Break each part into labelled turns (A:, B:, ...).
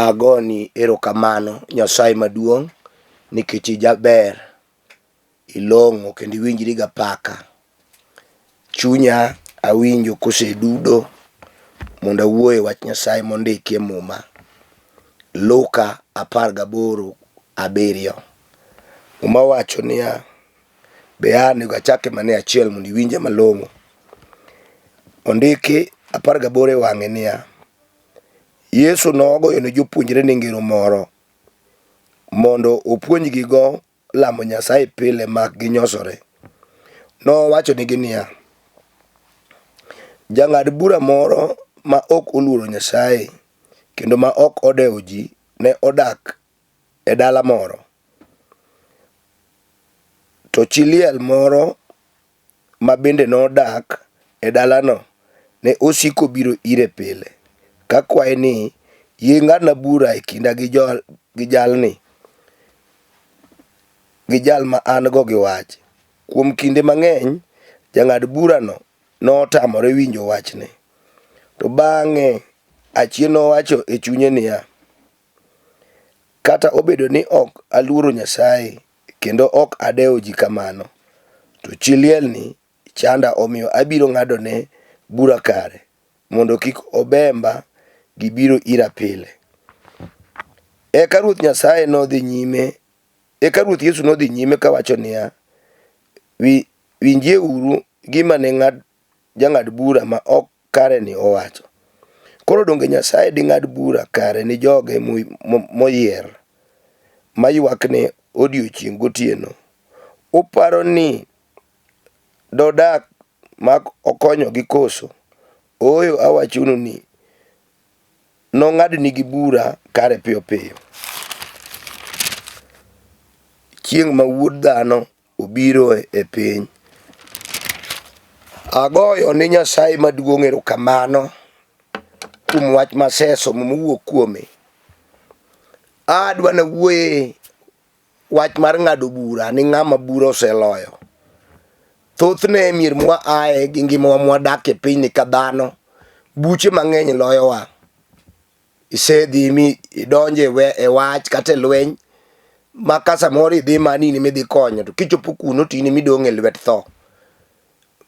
A: Agoni erokamano Nyasaye maduong' nikech ijaber, ilong'o kendo iwinjri ga paka. Chunya awinjo kosedudo mondo awuo e wach Nyasaye mondiki e muma. Luka 18:7. Muma wacho niya, be a onego achake mana e achiel mondo iwinje malong'o. Ondiki 18 e wang'e niya, Yesu nogoyo ne jopuonjrene ngero moro mondo opuonjgigo lamo Nyasaye pile mak ginyosore. Nowachonegi niya, Jang'ad bura moro ma ok oluoro Nyasaye kendo ma ok odewo ji ne odak e dala moro. To chi liel moro ma bende nodak e dalano ne osiko biro ire pile, ka kwaye ni, 'Yie ing'adna bura e kinda gi jalni, gi jal ma an-go gi wach.' Kuom kinde mang'eny, jang'ad burano notamore winjo wachne. To bang'e achien nowacho e chunye niya, 'Kata obedo ni ok aluoro Nyasaye kendo ok adewo ji kamano, to chi lielni chanda omiyo abiro ng'adone bura kare, mondo kik obemba gi biro ira pile. Eka Ruoth Nyasaye nodhi nyime, eka Ruoth Yesu nodhi nyime kawacho niya, Winjieuru gima ne ng'ad jang'ad bura ma ok kare ni owacho. Koro donge Nyasaye ding'ad bura kare ni joge moyier, maywakne odiechieng' gotieno? Uparo ni dodak mak okonyogi koso? Ooyo awachonu ni nong'adnigi bura kare piyo piyo. Chieng' ma Wuod Dhano obiro e piny. Agoyo ni Nyasaye maduong' erokamano kuom wach masesomo mowuok kuome. Adwa nawuoye wach mar ng'ado bura ni ng'ama bura oseloyo. Thothne e mier mwa aye gi ngimawa mwadak e pinyni ka dhano, buche mang'eny loyowa. Isedhi mi idonje e wach kata e lweny ma ka samoro idhi ma ni in ema idhi konyo to kichopo kuno to in ema idong' e lwet tho.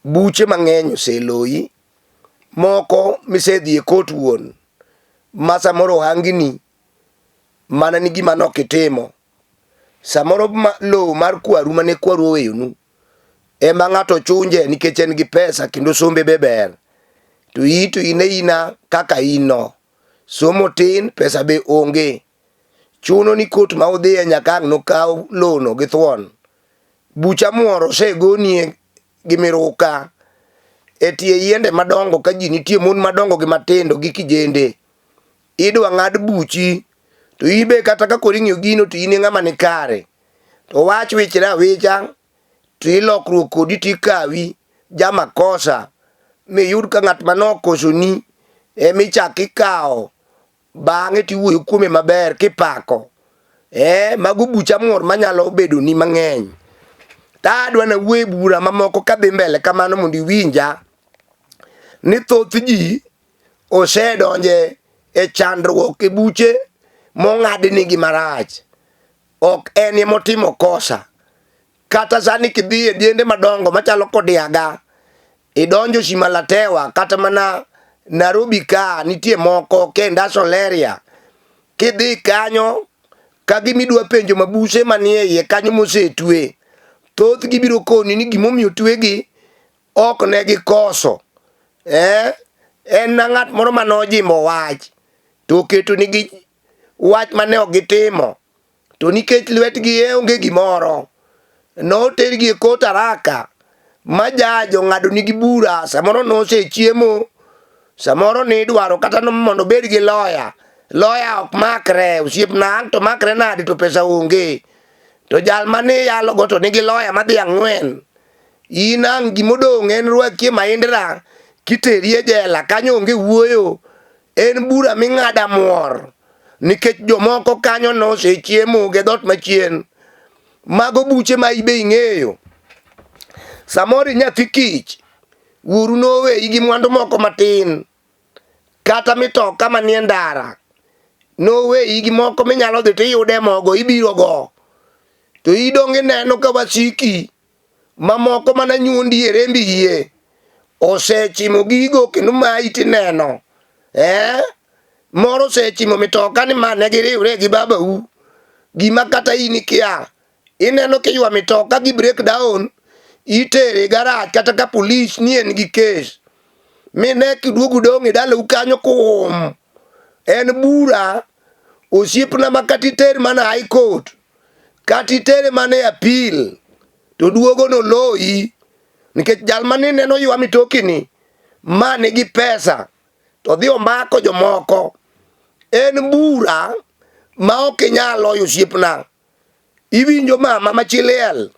A: Buche mang'eny oseloyi, moko misedhi e kot wuon ma samoro ohangni mana ni gima ne ok itimo. Samoro lowo mar kwaru mane kwaru oweyonu ema ng'ato chunje nikech en gi pesa kendo sombe be ber. To in to in aina kaka in no. Somo tin, pesa be onge. Chuno ni kot ma udhiye nyaka ang' nokaw lowono gi thuon. Buch amworo osegonie gi miruka e tie yiende madongo ka ji nitie mon madongo gi matindo gi kijende. Idwa ng'ad buchi to in be kata ka koro ing'iyo gino to in e ng'ama ni kare. To wach wichre awicha to ilokruok kodi to ikawi ja makosa miyud ka ng'at mane okosoni emichak ikawo bang'e to iwuoyo kuome maber kipako. Eh, mago buch amwor manyalo bedo ni mang'eny. Ta adwa nawuo e bura mamoko kadhi mbele kamano mondo iwinja ni thoth ji osedonje e chandruok e buche mong'adnigi marach. Ok en emotimo kosa. Kata sani kidhi e diende madongo machalo Kodiaga, idonjo Shimalatewa kata mana Nairobi ka nitie moko kenda Soleria. Kidhi kanyo ka gimidwa penjo mabuse manie iye kanyo mosetwe, thothgi biro koni ni gimomiyo twegi ok ne gikoso. Eh, en na ng'at moro mane ojimbo wach to oketo nigi wach mane ok gitimo. To nikech lwetgi e onge gimoro, notergi e kot haraka ma jaj ong'adonigi bura. Samoro nosechiemo, samoro nidwaro kata mondo obed gi loya. Loya ok makre, osiepna ang' to makre nade to pesa onge. To jal mane iyalogo to nigi loya madhi ang'wen. In ang' gimodong' en rwakie Mahindra kiteri e jela kanyo onge wuoyo. En bura ming'ado amwor nikech jomoko kanyo nosechiemo gi dhoot machien. Mago buche ma ibe ing'eyo. Samoro inyathi kich, wuoru noweyi gi mwandu moko matin kata mitoka manie ndara. Noweyi gi moko minyalo dhi tiyude mogo ibiro go. To idong' ineno ka wasiki mamoko mana nyuondi e rembi hie osechimo gigo kendo mayi tineno. Eh? Moro osechimo mitoka ni ma ne giriwre gi babau. Gima kata in ikia. Ineno kiywa mitoka gi break down itere garaj kata ka polis ni en gi kes. Mine kiduogo dong' e dalau kanyo kuum. En bura osiepna ma kata iter mana high court kata itere mana e appeal to duogo noloyi nikech jal ma nineno ywa mitokini ma nigi pesa to dhi omako jomoko. En bura ma ok inyal loyo osiepna. Iwinjo mama ma chi liel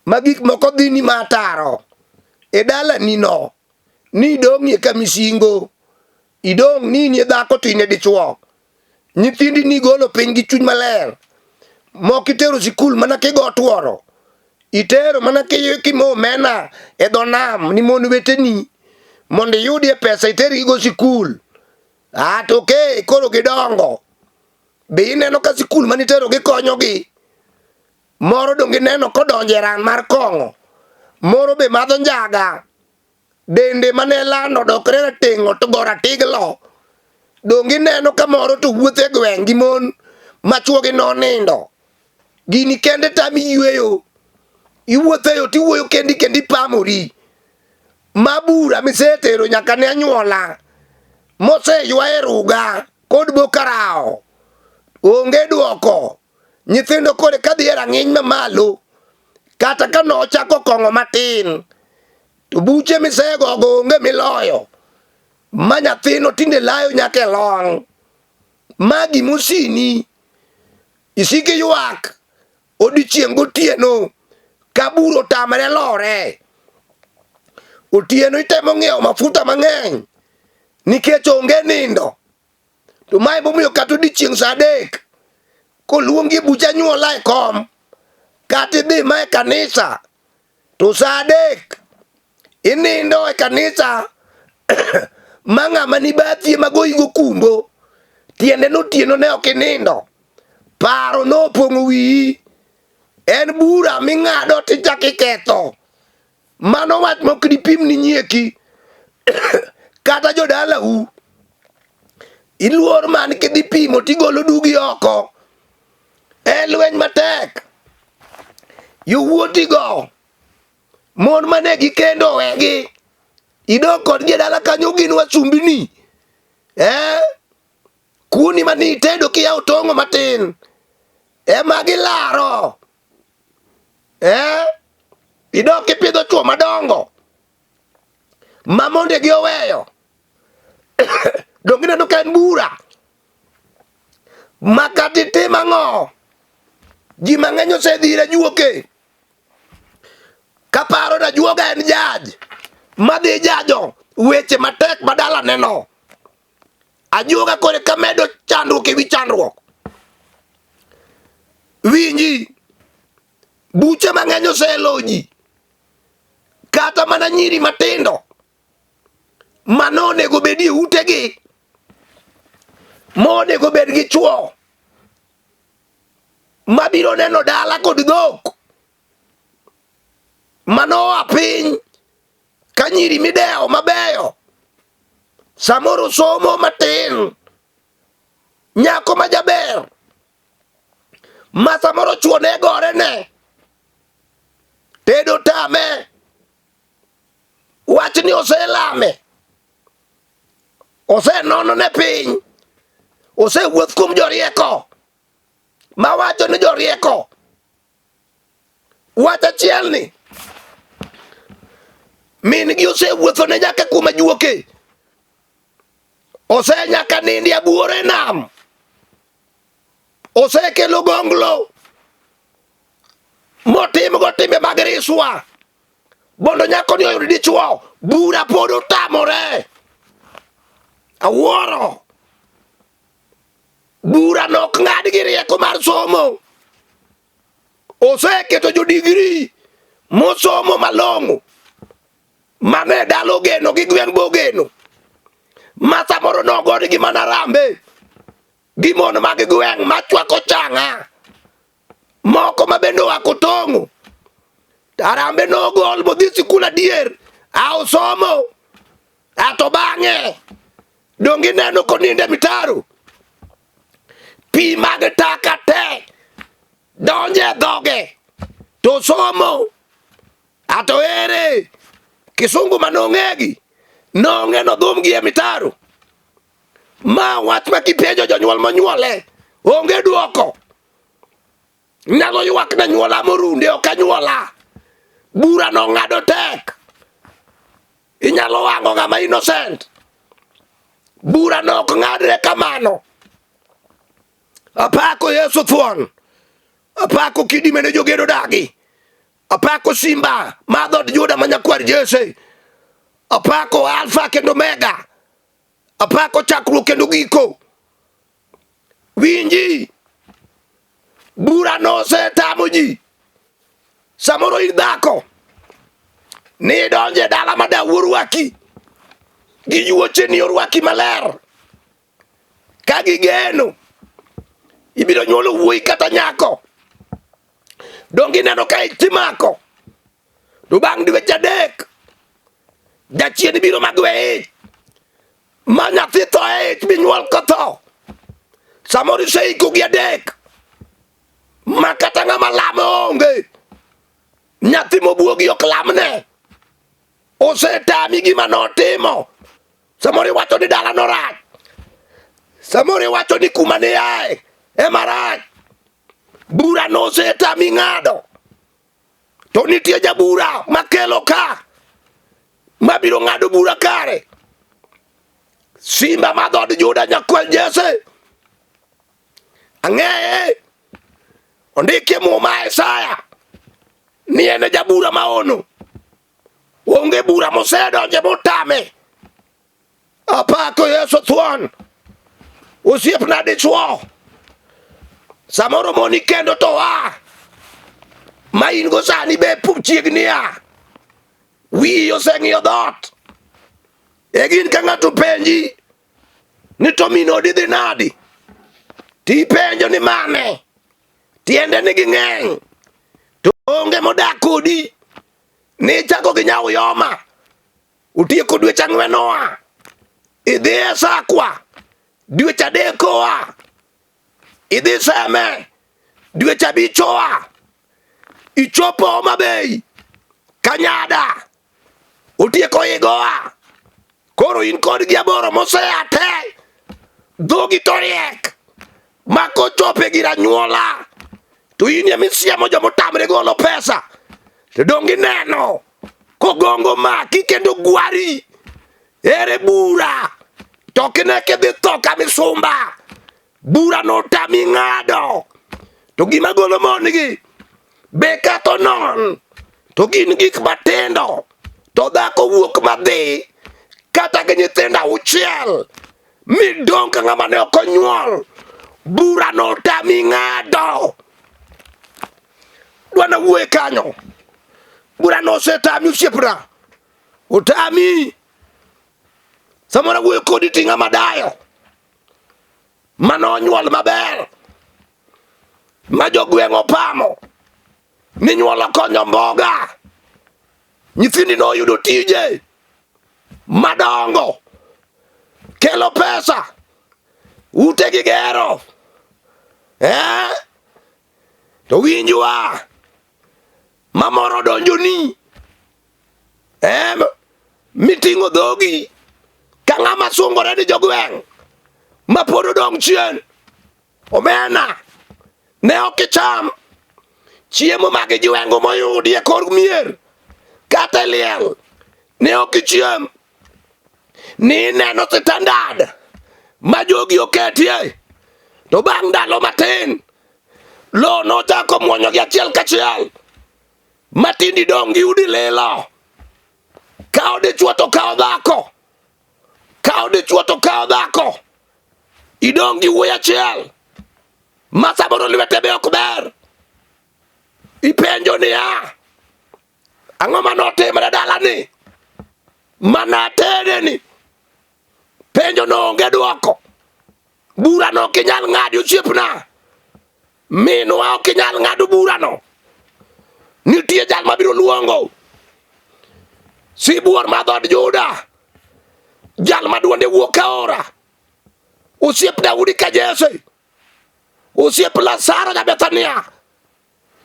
A: ma gik moko dhini ma ataro e dalani no ni idong'ie ka misingo idong' ni inie dhako to inie dichuo nyithindi nigolo piny gi chuny maler moko itero sikul mana kigo tuoro itero mana kimo omena e dho nam ni mon weteni mondo iyudie pesa itergigo sikul ah to ke koro gidongo be ineno ka sikul mane iterogi konyogi moro donge ineno kodonjo e ran mar kong'o moro be madho njaga dende mane lando dokre rateng' ogo ratiglo donge ineno ka moro to wuotho e gweng' gi mon ma chuogi nonindo gini kende tami yueyo iwuotho e yo tiwuoyo kendi kendo ipamori ma bura misetero nyaka ne anyuola moseywa e ruga kod bokarao onge dwoko nyithindo kore ka dhi e rang'iny mamalo kata ka nochako kong'o matin to buche misegogo onge miloyo ma nyathino tinde layo nyaka e long' ma gimosini isiko ywak odiechieng' gotieno ka bura otamre lore. Otieno itemo ng'iewo mafuta mang'eny nikech onge nindo. To mae momiyo kata odiechieng' sa adek koluongi e buch anyuola e kom kata idhi ma e kanisa to sa adek inindo e kanisa ma ng'ama ni bathi ema goyi gokumbo tiende notieno ne ok inindo paro nopong'o wiyi en bura ming'ado tichako iketho mano wach mok dipim ni nyieki kata jodalau iluor man kidhi pimo tigolo dugi oko en lweny matek yowuotigo mon mane gikendo owegi idog kodgi e dala kanyo gin wasumbini eh? Kuoni mane itedo kiyawo tong'o matin ema gilaro. Eh? Idok ipidho chwo madongo ma mondegi oweyo. Donge ineno ka en bura ma kata itim ang'o, ji mang'eny osedhi ir ajuoke kaparo ni ajuoga en jaj madhi jajo weche matek ma dalaneno. Ajuoga kore ka medo chandruok ewi chandruok. Winji, buche mang'eny oselo ji, kata mana nyiri matindo mano onego bed e utegi, monego bed gi chwo mabiro neno dala kod dhok mano oa piny ka nyiri midewo mabeyo samoro somo matin nyako ma jaber ma samoro chuo ne gore ne tedo tame wachni oselame osenono ne piny osewuoth kuom jorieko mawacho ni jorieko Wach achiel ni min gi osewuotho ne nyaka kuom ajuoke, osenyaka nindi abuor e nam, osekelo gonglo motimgo timbe mag riswa mondo nyakoni oyud dichwo. Bura pod otamore. Awuoro. Bura nok ng'ad gi rieko mar somo. Oseketo jodigri mosomo malong'o mane dala ogeno gi gweng' bogeno ma samoro nogonigi mana rambe. Gi mon mag gweng' machwako chang'a. Moko ma bende oa kotong'o. Arambe nogol modhi sikul adier. A osomo. A to bang'e donge ineno konindo e mitaro. Pi mag taka te donjo e dhoge to somo. Ato ere kisungu ma nong'egi nong'e nodhumgi e mitaro. Ma wach ma kipenjo jonyuol monyuole onge dwoko. Nyalo ywak ne nyuola morunde ok anyuola. Bura nong'ado tek. Inyalo wang'o ng'ama innocent. Bura no ok ng'adre kamano. Apako Yesu thuon. Apako kidi mene jogedo dagi. Apako simba ma dhood Juda ma nyakwar Jesse. Apako Alfa kendo Omega. Apako chakruok kendo giko. Winji, bura nosetamo ji. Samoro in dhako ni idonjo e dala ma dawu orwaki gi yuocheni orwaki maler ka gigeno ibiro nyuolo wuoyi kata nyako. Donge ineno ka ich timako to bang' dweche adek jachien biro magwe ich ma nyathi tho e ich minyuol kotho. Samoro iseiko gi adek ma kata ng'ama lame onge. Nyathi mobuogi ok lamne. Osetami gima notimo. Samoro iwacho ni dala norach. Samoro iwacho ni kuma ne ae ema rach. Bura nosetami ng'ado. To nitie jabura makelo ka mabiro ng'ado bura kare. Simba ma dhood Juda nyakwar Jesse. Ang'eye. Ondikie Muma Isaya ni en e jabura maono. Onge bura mosedonje motame. Apako Yesu thuon. Osiepna dichwo. Samoro moni kendo to a. Ma in go sani be chiegni a. Wiyi oseng'iyo dhoot. E gin ka ng'ato penji ni to min odi dhi nadi? Tipenjo ni mane? Tiende ni ging'eny. To onge modak kodi. Nichako gi nyawo yoma. Utieko dweche ang'wen oa. Idhi e Sakwa. Dweche adek oa. Idhi Seme. Dweche abich oa. Ichopo Homa Bay. Kanyada. Otieko higa oa. Koro in kod gi aboro mosea te. Dhogi to riek. Ma kochopo e gir anyuola to in ema isiemo joma otamre golo pesa. To donge ineno kogongo maki kendo gwari. Ere bura? To kine kidhi tho ka misumba. Bura notami ng'ado. To gima golo mon gi be kato non to gin gik matindo to dhako wuok madhi kata gi nyithindo auchiel midong' ka ng'ama ne ok onyuol. Bura notami ng'ado. Dwana wuoye kanyo. Bura nosetami osiepna. Otami. Samoro awuoyo kodi ti ng'ama dayo. Mano onyuol maber. Ma jogweng' opamo. Ninyuolo konyo mboga. Nyithindi noyudo tije madongo. Kelo pesa. Ute gigero. Eh? To winjwa. Mamoro donjoni. Eh? Miting'o dhogi ka ng'ama sungore ni jogweng' ma pod odong' chien. Omena ne ok icham chiemo mag jwengo moyudi e kor mier kata e liel ne ok ichiem ni ineno sitandad ma jogi oketie to bang' ndalo matin lo nochako mwonyogi achiel kachiel matindi dong' gi udi lilo kawo dichwo to kawo dhako kawo dichwo to kawo dhako idong' gi wuoyi achiel ma samoro lwete be ok ber ipenjo niya ang'o ma notimre dalani mana tedeni penjo no onge dwoko. Burano ok inyal ng'adi osiepna. Minwa ok inyal ng'ado burano. Nitie jal mabiro luongo sibuor ma dhood Juda, jal ma duonde wuok aora, osiep Daudi ka Jesse, osiep Lazaro ja Bethania,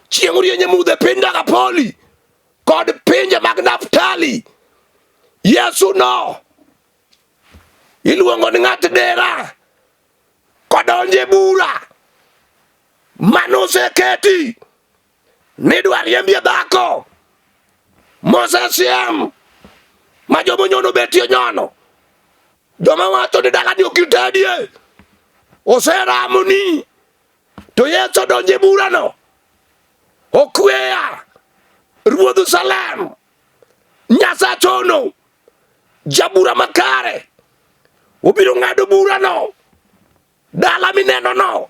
A: chieng' rieny e mudho e piny Dekapoli kod pinje mag Naftali. Yesu no iluongo ni ng'at dera kodonjo e bura manoseketi nidwa riembie dhako mosesiem ma joma onyono betie nyono joma wacho ni dalani ok itedie oseramoni to Yesu odonjo e burano okweya ruodh Salem Nyasachono jabura makare obiro ng'ado burano dala minenono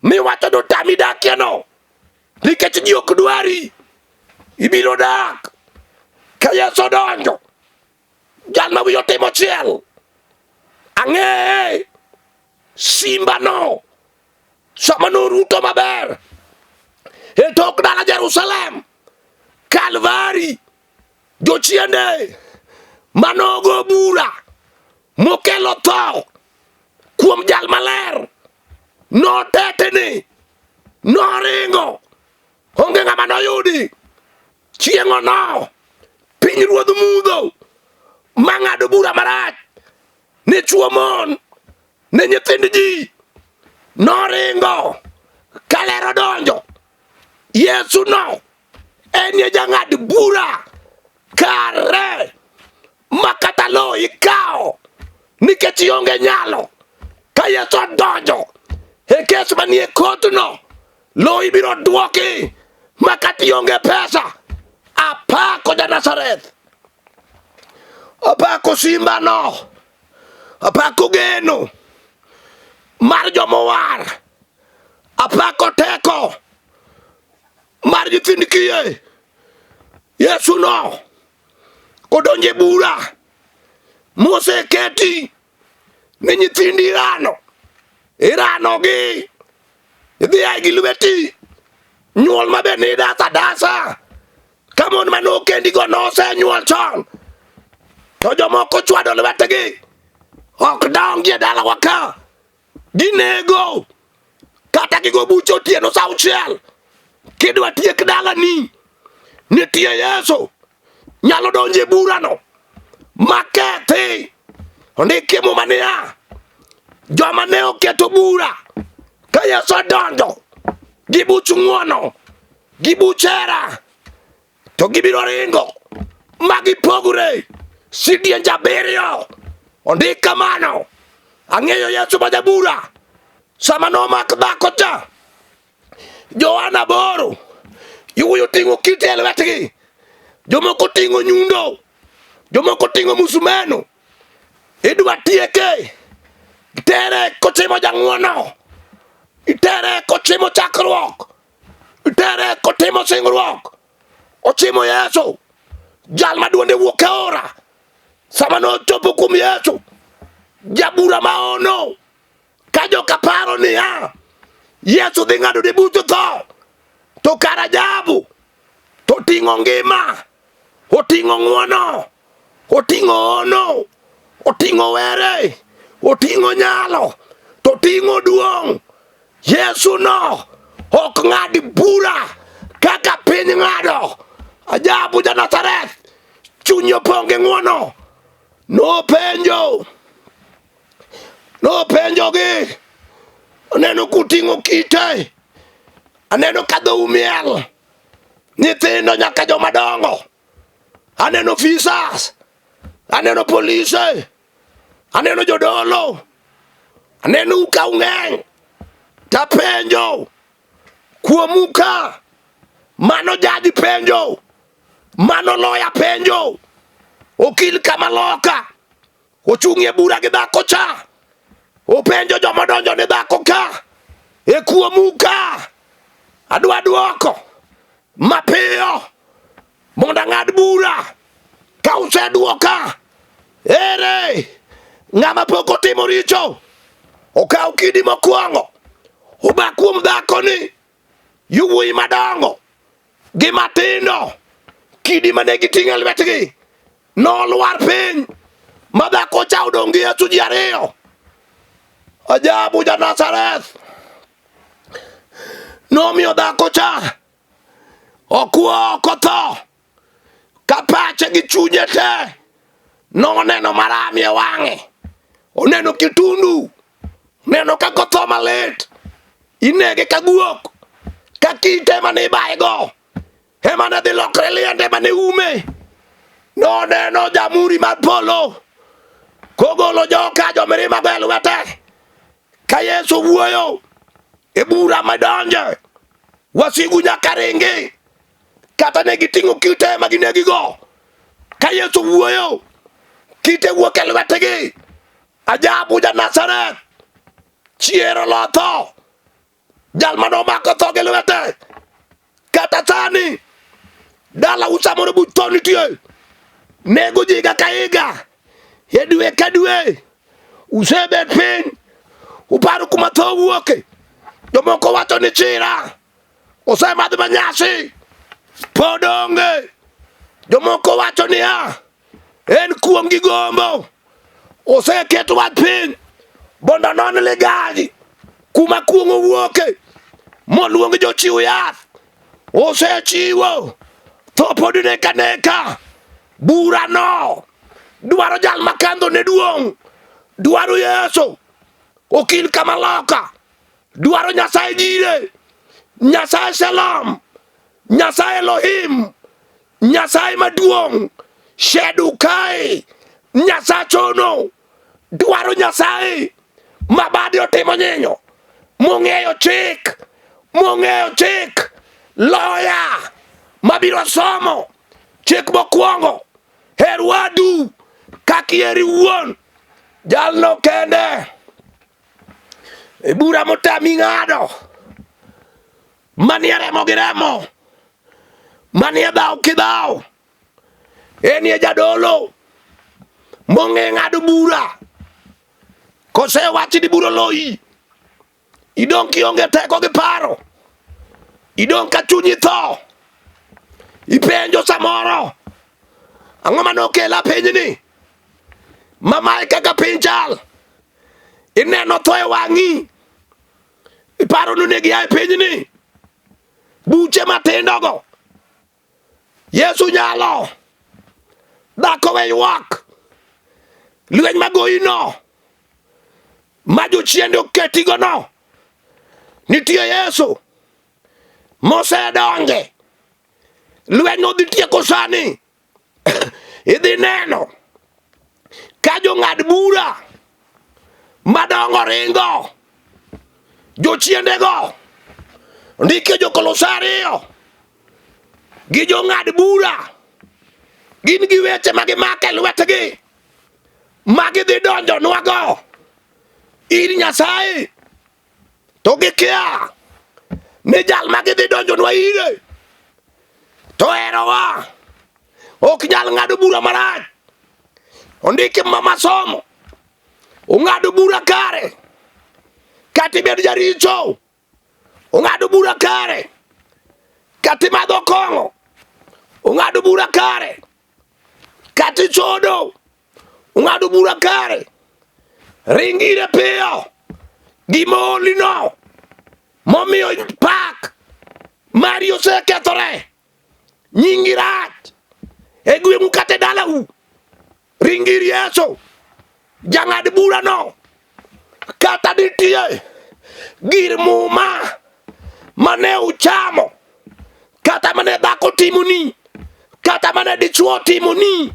A: miwacho ni otami dakieno nikech ji ok dwari ibiro dak ka Yesu odonjo jal ma wiye otimo chiel ang'eye simbano sama noruto maber e tok dala Jerusalem Kalvari jochiende manogo bura mokelo tho kuom jal maler notetni noringo onge ng'ama noyudi chieng'ono piny ruodh mudho mang'ado bura marach ne chuo mon ne nyithind ji noringo kaler odonjo Yesu no en e jang'ad bura kare ma kata lowo ikawo nikech ionge nyalo. Ka Yesu odonjo e kes manie kotno, lowo ibiro dwoki ma kata ionge pesa. Apako ja Nazareth, apako simbano, apako geno mar jomowar, apako teko mar nyithind kiye. Yesu no odonjo e bura moseketi ni nyithindi irano iranogi idhi ae gi lweti nyuol mabe nidasa dasa ka mon mane okendigo nosenyuol chon to jomoko chwado lwetgi ok dongi e dalawa ka ginego kata gigo buche otieno sa auchiel kidwa tiek dalani nitie Yesu nyalo donjo e burano makethi ondikie muma niya joma ne oketo bura ka Yesu odonjo gi buch ng'wono gi buch hera to gibiro ringo ma gipogre sidienje abiriyo. Ondik kamano. Ang'eyo Yesu ma jabura. Sama nomak dhako cha, Johana boro, yuoyo ting'o kite e lwetgi, jomoko ting'o nyundo, jomoko ting'o musumeno. Idwa tieke, itere kochimo jang'wono, itere kochimo chakruok. Tere kotimo singruok, ochimo Yesu, jal ma duonde wuok e aora. Sama nochopo kuom Yesu, jabura ma ono, ka joka paro niya, Yesu dhi ng'ado ne buch tho, to kar ajabu, to oting'o ngima, oting'o ng'wono, oting'o ono, oting'o were, oting'o nyalo, to oting'o duong'. Yesu no ok ng'ad bura kaka piny ng'ado. Ajabu ja Nazareth, chunyi opong' gi ng'wono. Nopenjo, nopenjogi, aneno kuting'o kite, aneno ka dhou miel, nyithindo nyaka joma dongo, aneno ofisas, aneno polise, aneno jodolo, aneno ka ung'eny, tapenjo kuomu ka, mano jaji penjo, mano loya penjo, okil kama loka ochung' e bura gi dhako cha, openjo joma donjo ni dhako ka, e kuomu ka, adwa dwoko mapiyo mondo ang'ad bura. Ka usedwoka, ere ng'ama pok otimo richo? Okaw kidi mokwongo oba kuom dhakoni, yowuoyi madongo gi matindo, kidi mane giting'o e lwetgi nolwar piny ma dhako cha odong' gi Yesu ji ariyo. Ajabu ja Nazareth nomiyo dhako cha okwo ok otho ka pache gi chunye te noneno marami e wang'e oneno kitundu neno kaka otho malit inege ka guok ka kite mane ibayego ema ne dhi lokre liende mane ume. Noneno jamuri mar polo kogolo joka jomirima go e lwete. Ka Yesu wuoyo e bura madonje, wasigu nyaka ringi, kata ne giting'o kite ma ginegigo. Ka Yesu wuoyo, kite wuok e lwetgi. Ajabu ja Nazareth, chiero lotho. Jal mane omako tho gi lwete. Kata sani dalau samoro buch tho nitie, nego ji higa ka higa, e dwe ka dwe, usebet piny, uparo kuma tho wuoke. Jomoko wacho ni chira osemadh manyasi, pod onge. Jomoko wacho niya, en kuong' gi gombo oseket wach piny mondo non ligaji kuma kuong' owuoke moluong jochiw yath osechiwo tho pod neka neka burano dwaro jal ma kandho ne duong' dwaro Yesu okil kama loka dwaro Nyasaye jire Nyasaye Shalom Nyasaye Elohim Nyasaye maduong' Shedukai Nyasachono dwaro Nyasaye ma bade otimo nyinyo mong'eyo chik mong'eyo chik loya mabiro somo chik mokwongo her wadu kaka iheri wuon jalno kende e bura motami ng'ado manie remo gi remo manie dhaw ki dhaw enie jadolo mong'e ng'ado bura kosewach ni bura oloyi idong' kionge teko gi paro idong' ka chunyi tho ipenjo samoro ang'o mane okela pinyni ma mae kaka piny chal ineno tho e wang'i Iparo ni onego ia e pinyni? Buche matindogo. Yesu nyalo. Dhako we ywak. Lweny magoyino ma jochiende oketigono. Nitie Yesu mosedonje. Lweny odhi tieko sani. Idhi neno ka jong'ad bura madongo ringo jochiendego ndike jokolosa ariyo gi jong'ad bura gin gi weche ma gimako e lwetgi ma gidhi donjonwago ir Nyasaye to gikia ni jal ma gidhi donjonwa ire to herowa ok nyal ng'ado bura marach ondiki ma masomo ong'ado bura kare kata ibed jaricho ong'ado bura kare kata imadho kong'o ong'ado bura kare kata ichodo ung'ado bura kare ring ire piyo gima oolino momiyo pak mari osekethore nyingi rach e gweng'u kata e dalau ring ir Yesu jang'ad burano kata nitie gir muma mane uchamo kata mane dhako timoni kata mane dichwo timoni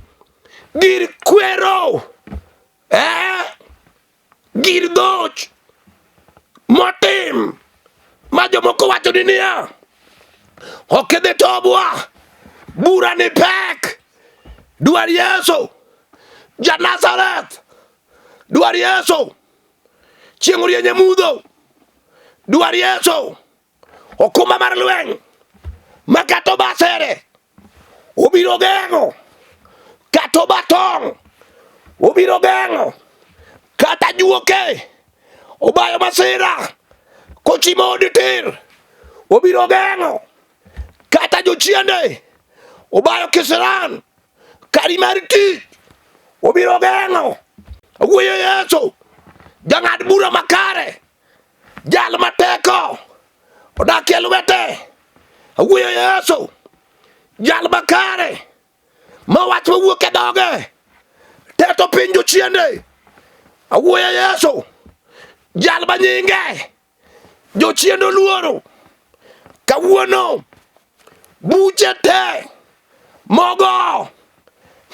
A: gir kwero eh, gir dhoch motim ma jomoko wacho ni niya ok idhi tobwa bura ni pek dwar Yesu ja Nazareth dwar Yesu chieng' rieny e mudho dwar Yesu okumba mar lweny ma kata obasere obiro geng'o kata obatong' obiro geng'o kata juoke. Obayo masira kochimo odi tir, obiro geng'o kata jochiende. Obayo kisiran kari mar tich, obiro geng'o. Awuoyo Yesu, jang'ad bura makare, jal mateko odak e lwete. Awuoyo Yesu, jal makare ma wach mawuok e dhoge teto piny jochiende. Awuoyo Yesu, jal ma nyinge jochiende oluoro. Kawuono buche te mogo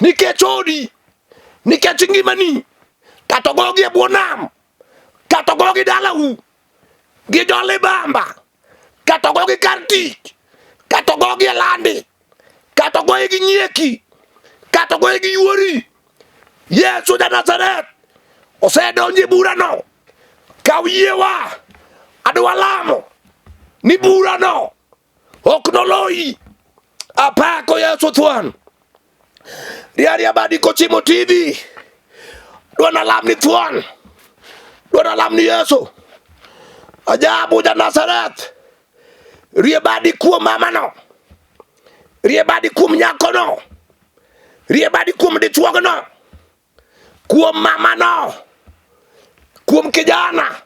A: nikech odi, nikech ngimani, kata ogogi e bwo nam, kata ogogi dalau gi jolibamba, kata ogogi kar tich, kata ogogi e landi, kata ogoye gi nyieki, kata ogoye gi yuori. Yesu ja Nazareth osedonjo e burano. Kaw yiewa, adwa lamo ni burano ok noloyi. Apako Yesu thuon. Riaria badi kochimo TV. Dwa nalam ni thuon. Dwa nalam ni Yesu. Ajabu ja Nazareth. Rie badi kuom mamano. Rie badi kuom nyakono. Rie badi kuom dichuogno. Kuom mamano. Kuom kijana.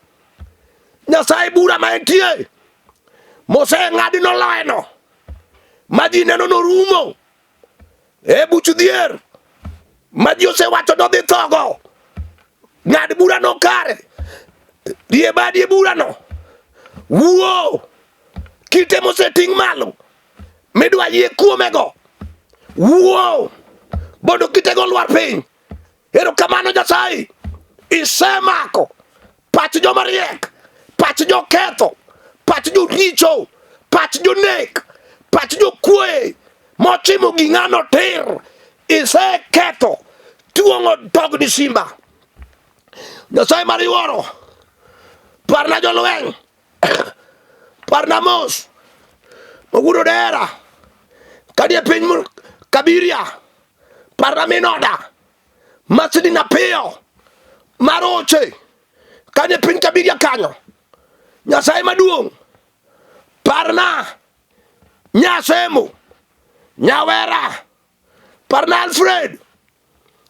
A: Nyasaye bura ma entie. Moseng'adi noloyeno. Ma ji neno norumo. E buch dhier. Ma ji osewacho nodhi thogo. Ng'ad burano kare. Rie badi e burano. Wuo. Kite moseting' malo. Midwa yie kuomego. Wuo. Mondo kitego olwar piny. Erokamano Nyasaye. Isemako pach joma riek, pach joketho, pach joricho, pach jonek, pach jokuoye mochimo gi ng'ano tir. Iseketho tuong'o dog ni simba. Nyasaye mar yuoro, parna jolweny, parna mos mawuod Odera kanie piny Kabiria, parna min oda Masidi Napiyo maroche kanie piny Kabiria kanyo. Nyasaye maduong' parna Nyasemo Nyawera, parna Alfred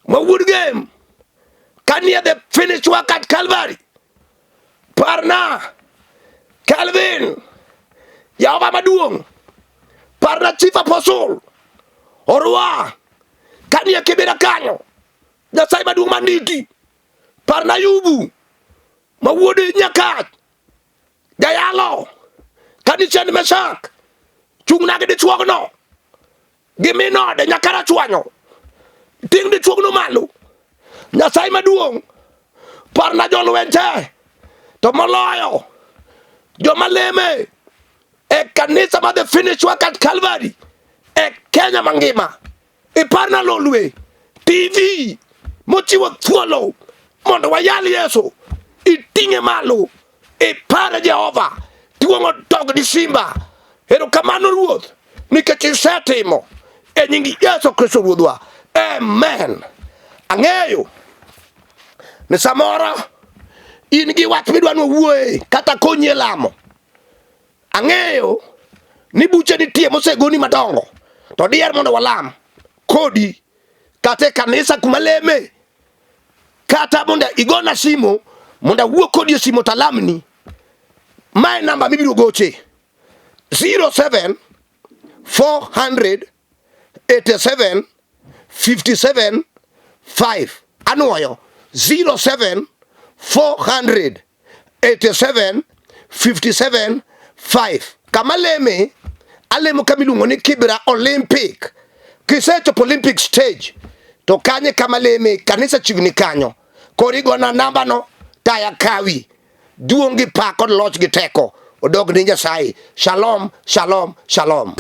A: ma wuod Gem kanie the finished work at Calvary, parna Calvin Jehova maduong', parna Chief Apostle Orwa kanie Kibera kanyo. Nyasaye maduong' mandiki, parna Ayubu ma wuod Nyakach jayalo kanichien Meshak, chung'na gi dichuogno gi min ode nyaka Rachuonyo, ting' dichuogno malo. Nyasaye maduong' parna jolweny te, to moloyo joma leme e kanisa ma The Finished Work at Calvary e Kenya mangima. Iparna Lolwe TV mochiwo thuolo mondo wayal Yesu, iting'e malo, ipare Jehova, tuong'o dog di simba. Erokamano Ruoth, nikech isetimo e nying Yesu Kristo Ruodhwa. Amen. Ang'eyo ni samoro in gi wach midwa ni wawuoye kata konyi e lamo. Ang'eyo ni buche nitie mosegoni madongo, to diher mondo walam kodi kata e kanisa kuma leme, kata mondo igona simo mondo awuo kodi e simo talamni. Mae namba mibiro goche 07 400 87 57 5. Anwoyo 07 400 87 57 5. Kama leme, alemo kama iluongo ni Kibra Olympic. Kisechopo Olympic stage to kanye kama leme, kanisa chiegni kanyo. Koro igona namba no taya kawi. Duong' gi pak kod loch gi teko odog ni Nyasaye. Shalom, shalom, shalom.